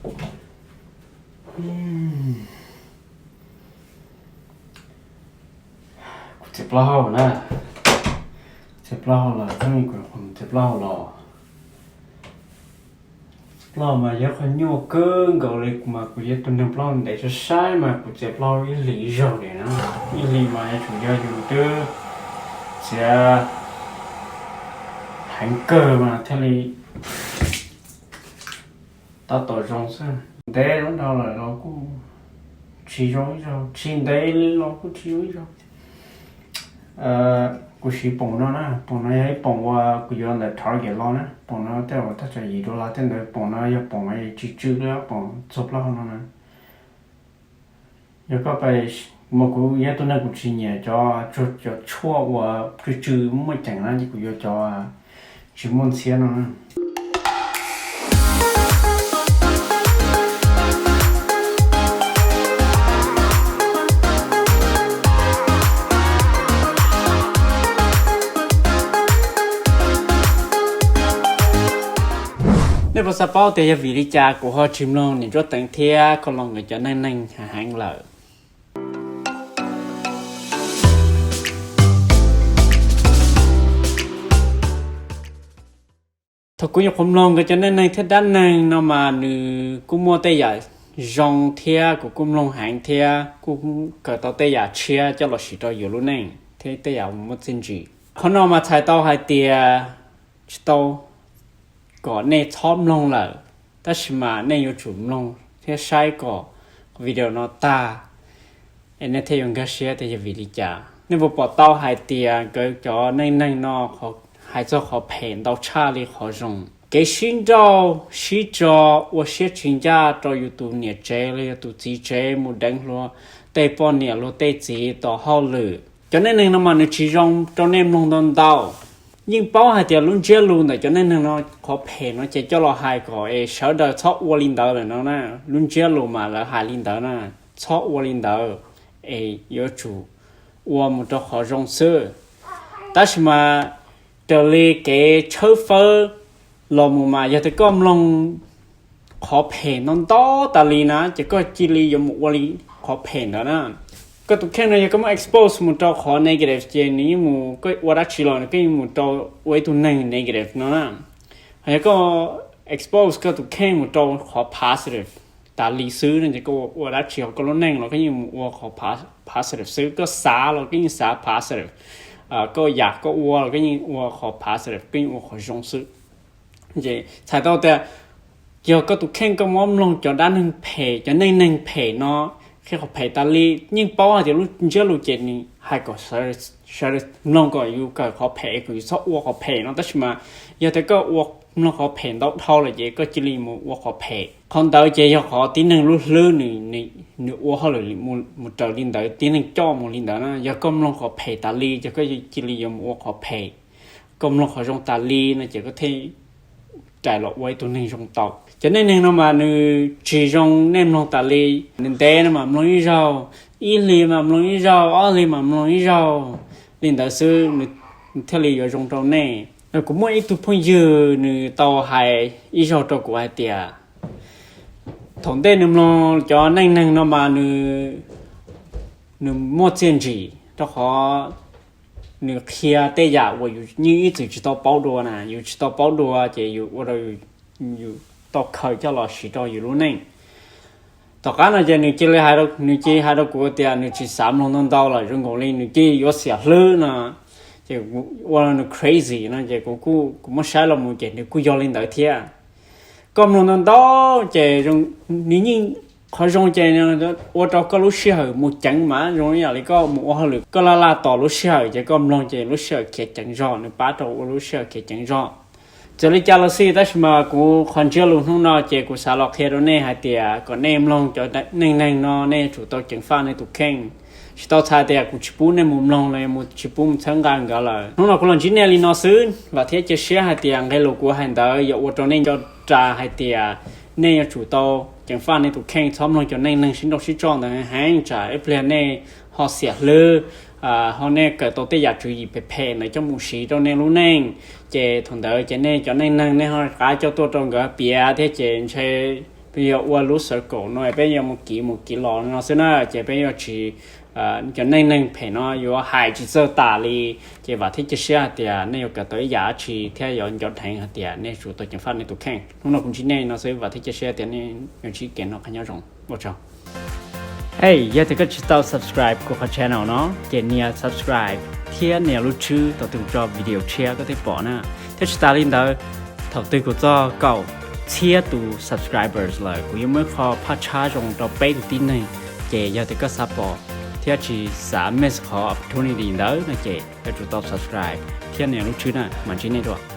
Kuv txiav plaub hau na, txiav plaub hau los, txiav plaub hau los. Plaub hau mas yog qhov nyuaj kawg nkaus li mas kuv yog tus neeg plaub hau ntev saib saib mas kuv txiav plaub hau ib hlis ib zaug li na. Ib hlis mas yuav tsum yog yus twb txiav heev kawg mas thiaj li tab tom zoo xwb. Ntev lub nrau lawm los kuj tsis zoo ib zaug, tsis ntev li los kuj tsis zoo ib zaug. Kuv siv poom no na, poom no yog ib poom uas kuv yuav ntawm Target los na, poom no tej uas thaj tsam yim dollar tej ntawd, poom no yog poom tsw tsw li poom txog plaub hau no na. Yog koj pais, mas kuv yog tus neeg kuv tsis nyiam cov, cov tshuaj uas tsw tsw muaj ceem na, ces kuv yuav cov tsis muaj ntxhiab no na. Nej puas xav paub tias yog vim li cas kuv ho tsis mloog niam Ntsuab Teev thiab Khau Loos nkawd cov neej neeg heev heev lawm? Thaum kuv nyuam qhuav mloog nkawd cov neej neeg thiab dab neeg no mas nws kuj muaj tej yam zoo thiab kuv kuj mloog heev thiab kuj kawm tau tej yam tshiab coj los siv rau yus lub neej thiab tej yam muaj txiaj ntsig. Qhov no mas txhais tau hais tias tsis tau kom nej txhob mloog lawm, tab sis mas nej yuav tsum mloog thiab saib kom video no tag, es nej thiaj yuav nkag siab tias yog vim li cas. Nej puas pom tau hais tias nkawd cov neej neeg no hais txog qhov phem ntau tshaj li qhov zoo. Kev sib nrauj sib tso, ua siab tsis ncaj rau yus tus niam tsev los yog tus txiv tsev, mus deev luag tej poj niam luag tej txiv tos hauj lwm. Cov neej neeg no mas nws tsis zoo rau nej mloog ntau ntau. Yeej paub hais tias lub ntsiab lus ntawm cov neej neeg no qhov phem no ces coj los hais kom es sawv daws txhob ua li ntawd lawm no na. Lub ntsiab lus mas lawv hais li ntawd na, txhob ua li ntawd, es yuav tsum ua mus rau qhov zoo xwb. Tab sis mas raws li kev tshawb fawb los mus mas yog tias koj mloog qhov phem ntau ntau tas li na ces koj cia li yuav mus ua li qhov phem ntawd na. Koj tus kheej no yog koj muab expose mus rau qhov negative ces nws yeej mus, koj ua dab tsi los nws yeej mus rau ua ib tug neeg negative no na. Ho yog koj expose koj tus kheej mus rau qhov positive tas li xwb no ces koj ua dab tsi hauv koj lub neej los koj yeej mus ua qhov positive xwb. Koj xav los koj yeej xav positive, koj yam koj ua los koj yeej ua qhov positive, koj yeej ua qhov zoo xwb. Ces txhais tau tias yog koj tus kheej koj muab mloog cov dab neeg phem, cov neej neeg phem no qhia qhov phem tas li, yeej paub hais tias lub ntsiab lus ces nws hais kom sawv daws mloog kom yus kawm qhov phem, kom yus txhob ua qhov phem no, tab sis mas yog tias koj ua, mloog qhov phem ntau dhau lawm ces koj cia li mus ua qhov phem. Qhov ntawd ces yog qhov tib neeg lub hlwb nws ua hauj lwm mus raws li ntawd, tib neeg coj mus li ntawd na. Yog koj mloog qhov phem tas li ces koj cia li yuav mus ua qhov phem, koj mloog qhov zoo tas li no ces koj thiaj rais los ua ib tug neeg zoo tau. Cov neej neeg no mas nws tsis zoo nej mloog tas li, nws ntev no mas mloog ib zaug, ib hlis mas mloog ib zaug, ob hlis mas mloog ib zaug, li ntawd xwb nws thiaj li yuav zoo rau nej. Kuv muaj ib tug phooj ywg nws tau hais ib zaug rau kuv hais tias thaum ntej nws mloog cov neej neeg no mas nws muaj txiaj ntsig rau qhov nws qhia tej yam uas yus yeej ib txwm tsis tau paub dua na, yus tsis tau paub dua ces yus ua rau yus tau khaws coj los siv rau yus lub neej. Tom qab no ces nws cia li hais, nws cia li hais rau kuv tias nws tsis xav mloog ntau ntau lawm, zoo nkaus li nws cia li yuav xiam hlwb no, ces ua rau nws crazy no ces kuv kuj, kuv muab saib los mus ces nws kuj yog li ntawd thiab. Koj mloog ntau ntau ces nws yeej, qhov zoo ces ua rau koj lub sij hawm mus ceev mas zoo ib yam li koj mus ua hauj lwm, koj laj laj tos lub sij hawm ces koj mloog ces lub sij hawm khiav ceev zog, nws pab rau ua lub sij hawm khiav ceev zog. Txawm li cas los xij tab sis mas kuv qhov ntsiab lus hnub no ces kuv xav los qhia rau nej hais tias kom nej mloog cov neej neeg no nej yuav tsum tau ceev faj nej tus kheej. Tsis tau txhais tias kuv tsis pub nej mus mloog los yog mus tsis pub mus txhawb nqa nkawd lawm. Hnub no kuv los ntsib nej li no xwb, vam thiab cia siab hais tias nqe lus kuv hais ntawd yuav ua rau nej nco ras hais tias nej yuav tsum tau ceev faj nej tus kheej, txhob mloog cov neej neeg sib nrauj sib tso ntawd heev, tsam ib pliag nej ho xiam hlwb, ho nej kawm tau tej yam tswv yim phem phem ntawd coj mus siv rau nej lub neej, ces thaum ntawd ces nej cov neej neeg nej ho rov qab coj tuaj rau nkawd piav thiab ces ntshe peb yuav ua lub circle no, peb yuav mus kiv mus kiv los no xwb na, ces peb yuav tsis, cov neej neeg phem no yuav hais tsis txawj tas li. Ces vam thiab cia siab hais tias nej yuav kawm tau ib yam dab tsi thiab yuav nco dheev hais tias nej yuav tsum tau ceev faj nej tus kheej. Hnub no kuv ntsib nej no xwb, vam thiab cia siab tias nej yuav ntsib kev noj qab nyob zoo. Ua tsaug. Hej, yog tias koj tsis tau subscribe kuv qhov channel no, ces nias subscribe thiab nias lub tswb thaum twg kuv tso video tshiab koj thiaj pom na. Thiab tsis tas li ntawd, thaum twg kuv txog kaum txhiab tus subscribers lawm, kuv yuav muab qho phaj tshab zoo rau peb tus tib neeg. Ces yog tias koj xav pom thiab tsis xav miss qhov opportunity ntawd no ces yuav tsum tau subscribe thiab nias lub tswb na. Mam ntsib nej dua.